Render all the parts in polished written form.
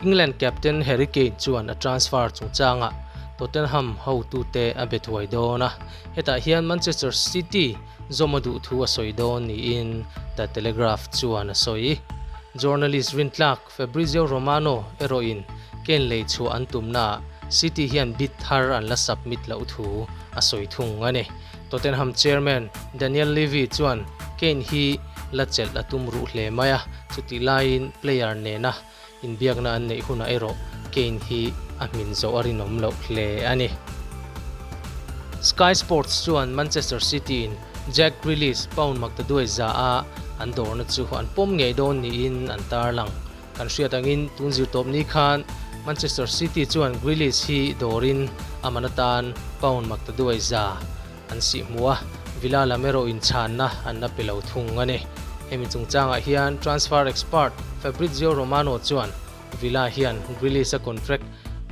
England captain Harry Kane chuan a transfer chungchangah Tottenham hotute a be thuai dawn a, hetah hian Manchester City zawm a duh thu a sawi dawn niin The Telegraph chuan a sawi. Journalist rintlak Fabrizio Romano erawhin Kane lei chhuah an tumnaah City hian bid thar an la submit loh thu a sawi thung a ni. Tottenham chairman Daniel Levy chuan Kane hi la chelh a tum ruh hle mai a, chutih laiin player nena inbiakna an neih hunah erawh Kane hi a hmin zawh a rinawm loh hle a ni. Sky Sports chuan Manchester City in Jack Grealish pound maktaduai za a an dawrna chu an pawm ngei dawn niin an tarlang. Kan hriat angin tun zirtawp ni khan Manchester City chuan Grealish hi dawrin a man atan pound maktaduai za an sih hmu a, Villa lam erawh inchhanna an la pe lo thung a ni. Hemi chungchangah hian transfer expert Fabrizio Romano chuan Villa hian Grealish-a contract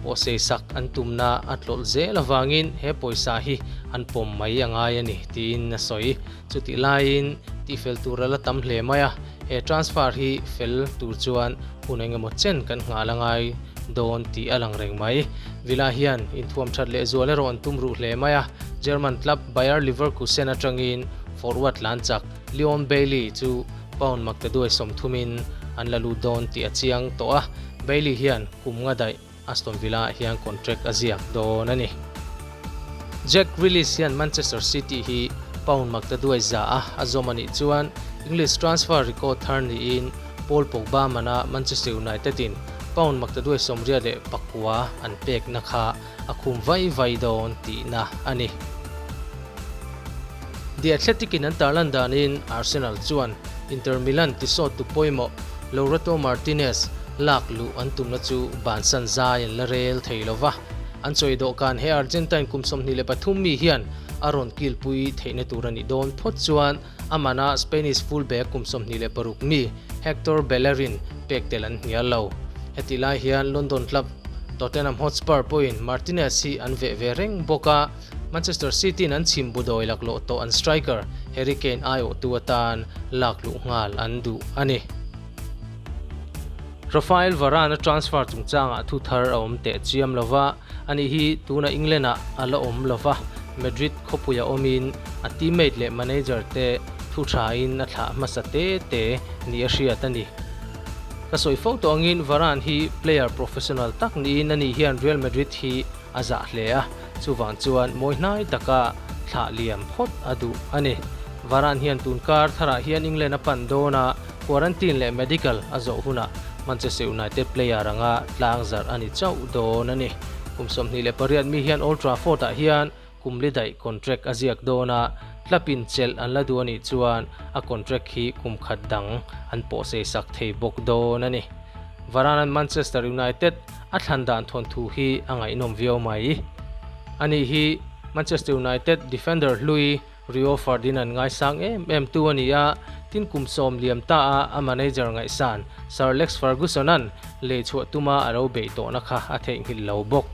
pawhsei sak an tumna a tlawlh zel avangin he pawisa hi an pawm mai a ngai a ni tiin a sawi. Chutih laiin tihfel tur a la tam hle mai a, he transfer hi fel tur chuan hun engemaw chen kan nghah la ngai dawn tih a lang reng mai. Villa hian inthuam that leh zual erawh an tum ruh hle mai a, German club Bayer Leverkusen atangin forward tlan chak Leon Bailey chu pound maktaduai sawmthumin an la lut dawn tih a chiang tawh a, Bailey hian kum nga daih Aston Villa ah hian contract a ziak dawn a ni. Jack Grealish hian Manchester City hi pound maktaduai za a a zawm a nih chuan English transfer record thar niin Paul Pogba mana Manchester United in pound maktaduai 89 an pekna kha a khum vai vai dawn tihna a ni. The Athletic in an tarlan danin Arsenal chuan Inter Milan tisawttu pawimawh Lautaro Martinez lak luh an tumna chu bansan zai an la rel thei lo va. An chawi dawhkan he Argentine kum 23 mi hian a rawn kilpui theihna tur a nih dawn phawt chuan a mana Spanish fullback kum 26 mi Hector Bellerin pek tel an hnial lo. Hetih lai hian London club Tottenham Hotspur pawhin Martinez hi an veh ve reng bawk a. Manchester City in an chhim budawi laklawh tawh an striker Harry Kane aiawhtu atan lak luh nghal an duh a ni. Raphael Varane a transfer chungchangah thu thar a awm teh chiam lo va, ani hi tuna England ah a la awm lo va, Madrid khawpuia awmin a teammate leh manager te thu thain a thlah hmasa te te ni a hriat a ni. Ka sawi fo tawh angin Varane hi player professional tak niin ani hian Real Madrid hi a zah hle a, chuvang chuan mawi hnai taka thlah liam phawt a duh a ni. Varane hian tun kar tharah hian England a pan dawn a, quarantine leh medical a zawh hunah Manchester United player anga tlang zarh a ni chauh dawn a ni. Kum 28 mi hian Old Trafford-ah hian kum li daih contract a ziak dawn a, club in chelh an la duh a nih chuan a contract hi kum khat dang an pawhsei sak thei bawk dawn a ni. Varane-a'n Manchester United a thlan dan thawnthu hi a ngaihnawm viau mai. Ani hi Manchester United defender hlui Rio Ferdinand ngaisang em em tu a ni a, tin kum sawm liam ta a a manager ngaihsan Sir Alex Ferguson-a'n lei chhuah tuma a lo beih tawhna kha a theihnghilh lo bawk.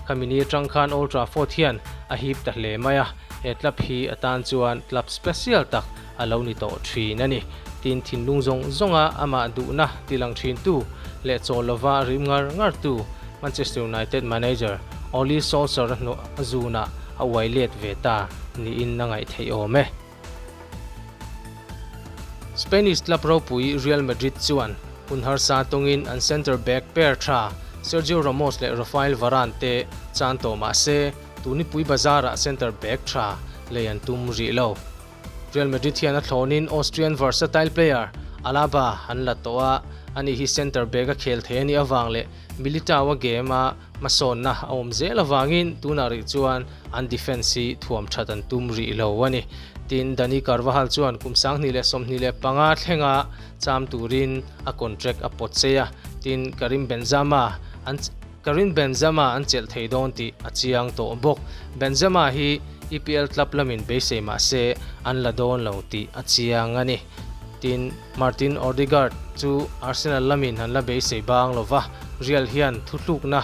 Khami ni atang khan Old Trafford hian a hip ta hle mai a, he club hi atan chuan club special tak a lo ni tawh thin a ni. Tin thinlung zawng zawnga amah duhna tilang thintu leh chawl lova rim ngar ngartu Manchester United manager Ole Solskjaer a hnuah a zunah a uai let ve ta niin a ngaih theih awm e. Spanish club ropui Real Madrid chuan hun harsa tawngin an centre back pair tha Sergio Ramos leh Raphael Varane te chan tawh mah se tunipui bazarah centre back tha lei an tum rih lo. Real Madrid hian a thlawnin Austrian versatile player Alaba an la tawh a, ani hi centre back a khel thei a nih avang leh Militao-a game a hmasawnna a awm zel avangin tunah rih chuan an defence hi thuam that an tum rih lo a ni. Tin, Dani Carvajal chuan kum 2025 thlenga cham turin a contract a pawt chei a, tin Karim Benzema an Karim Benzema an chelh thei dawn tih a chiang tawh bawk. Benzema hi EPL club lamin beisei mah se an la dawn lo tih a chiang a ni. Tin, Martin Odegaard chu Arsenal lamin an la beisei bang lo va, Real hian thutlukna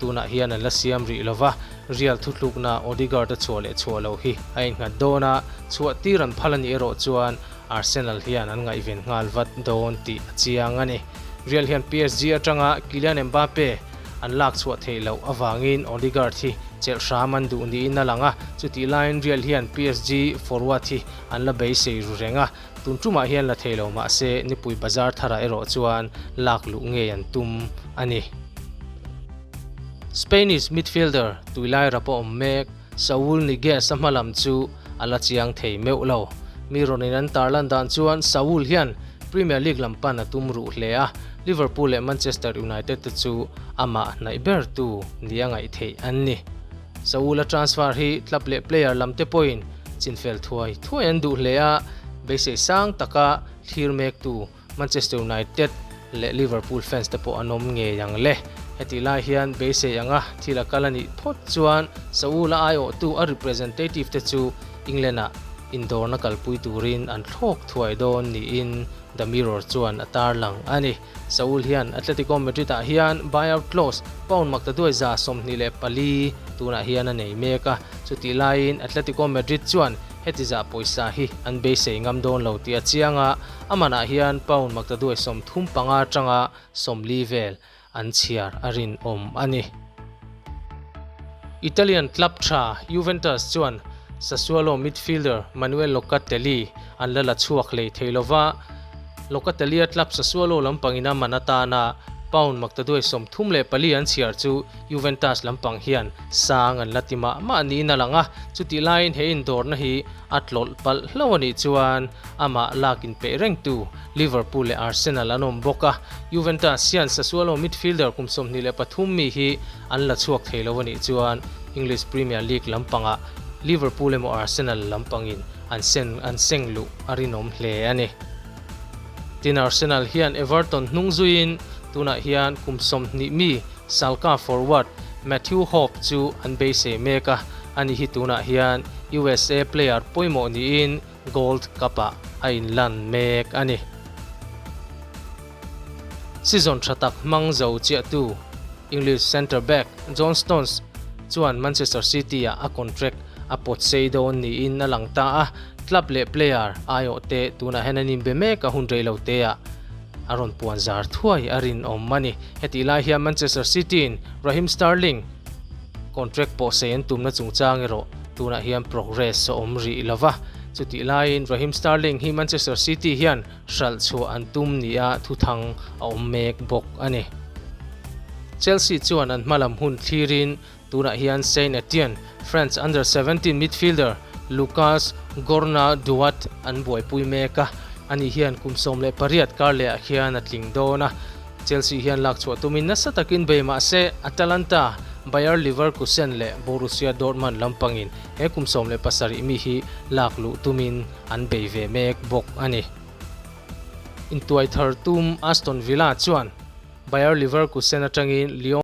tunah hian an la siam rih lo va, Real thutlukna Odegaard a chhuah leh chhuah loh hi a innghat dawn a, chhuah tir an phal a nih erawh chuan Arsenal hian an ngaihven nghal vat dawn tih a chiang a ni. Real hian PSG atanga Kylian Mbappe an lak chhuah theih loh avangin Odegaard hi chelh hram an duh niin a lang a, chutih laiin Real hian PSG forward hi an la beisei ru reng a, tun tumah hian la thei lo mah se nipui bazar tharah erawh chuan lak luh ngei an tum a ni. Spanish midfielder tuilai rap a awm mek Saul Niguez a hmalam chu a la chiang thei meuh lo. Mi rawnin an tarlan dan chuan Saul hian Premier League lam pan a tum ruh hle a, Liverpool leh Manchester United te chu amah hnaih bertu nia ngaih theih an ni. Saul a transfer hi club leh player lam te pawhin chinfel thuai thuai an duh hle a, beisei sang taka thlir mektu Manchester United leh Liverpool fans te pawh an awm ngei ang le. Hetih lai hian beisei anga thil a kal a nih phawt chuan Saul-a aiawhtu a representative te chu England-ah indawrna kalpui turin an thlawk thuai dawn niin The Mirror chuan a tarlang a ni. Saul hian Atletico Madrid-ah hian buyout clause pound maktaduai 24 tunah hian a nei mek a, chutih laiin Atletico Madrid chuan heti zah pawisa hi an beisei ngam dawn lo tih a chiang a, a manah hian pound maktaduai 35 atanga 40 vel an chhiar a rinawm a ni. Italian club tha Juventus chuan Sassuolo midfielder Manuel Locatelli an la la chhuak hlei thei lova, Locatelli-a club Sassuolo lampangin a man atana pound maktaduai 34 an chhiar chu Juventus lampang hian sang an la ti mah mah niin a lang a, chutih laiin he indawrna hi a tlawlh palh hlauh a nih chuan amah lak inpeih rengtu Liverpool leh Arsenal an awm bawk a, Juventus hian Sassuolo midfielder kum 23 mi hi an la chhuak thei lo a nih chuan English Premier League lampangah Liverpool emaw Arsenal lampangin an sen an seng luh a rinawm hle a ni. Tin, Arsenal hian Everton hnung zuiin tunah hian kum 20 mi Schalke forward Matthew Hope chu an beisei mek a, ani hi tunah hian USA player pawimawh niin Gold Cup-ah a inlan mek a ni. Season tha tak hmang zo chiahtu English centre-back John Stones chuan Manchester City-ah a contract a pawt sei dawn niin a lang ta a, club leh player aiawhte tunah hian an inbe mek a hun rei lo teah a rawn puan zar thuai a rinawm a ni. Hetih lai hian Manchester City-in Raheem Sterling contract pawh sei an tumna chungchang erawh tunah hian progress a awm rih lo va, chutih laiin Raheem Sterling hi Manchester City hian hralh chhuah an tum nia thuthang a awm mek bawk a ni. Chelsea chuan an hmalam hun thlirin tunah hian Saint Etienne, France under 17 midfielder Lucas Gourna-Douat an buaipui mek a, ani hian kum 18 kar lehah hian a tling dawn a. Chelsea hian lak chhuah tumin nasa takin bei mah se Atalanta, Bayer Leverkusen leh Borussia Dortmund lampangin he kum 17 mi hi lak luh tumin an bei ve mek bawk a ni. Intuai thar tum Aston Villa chuan Bayer Leverkusen atangin Lyon.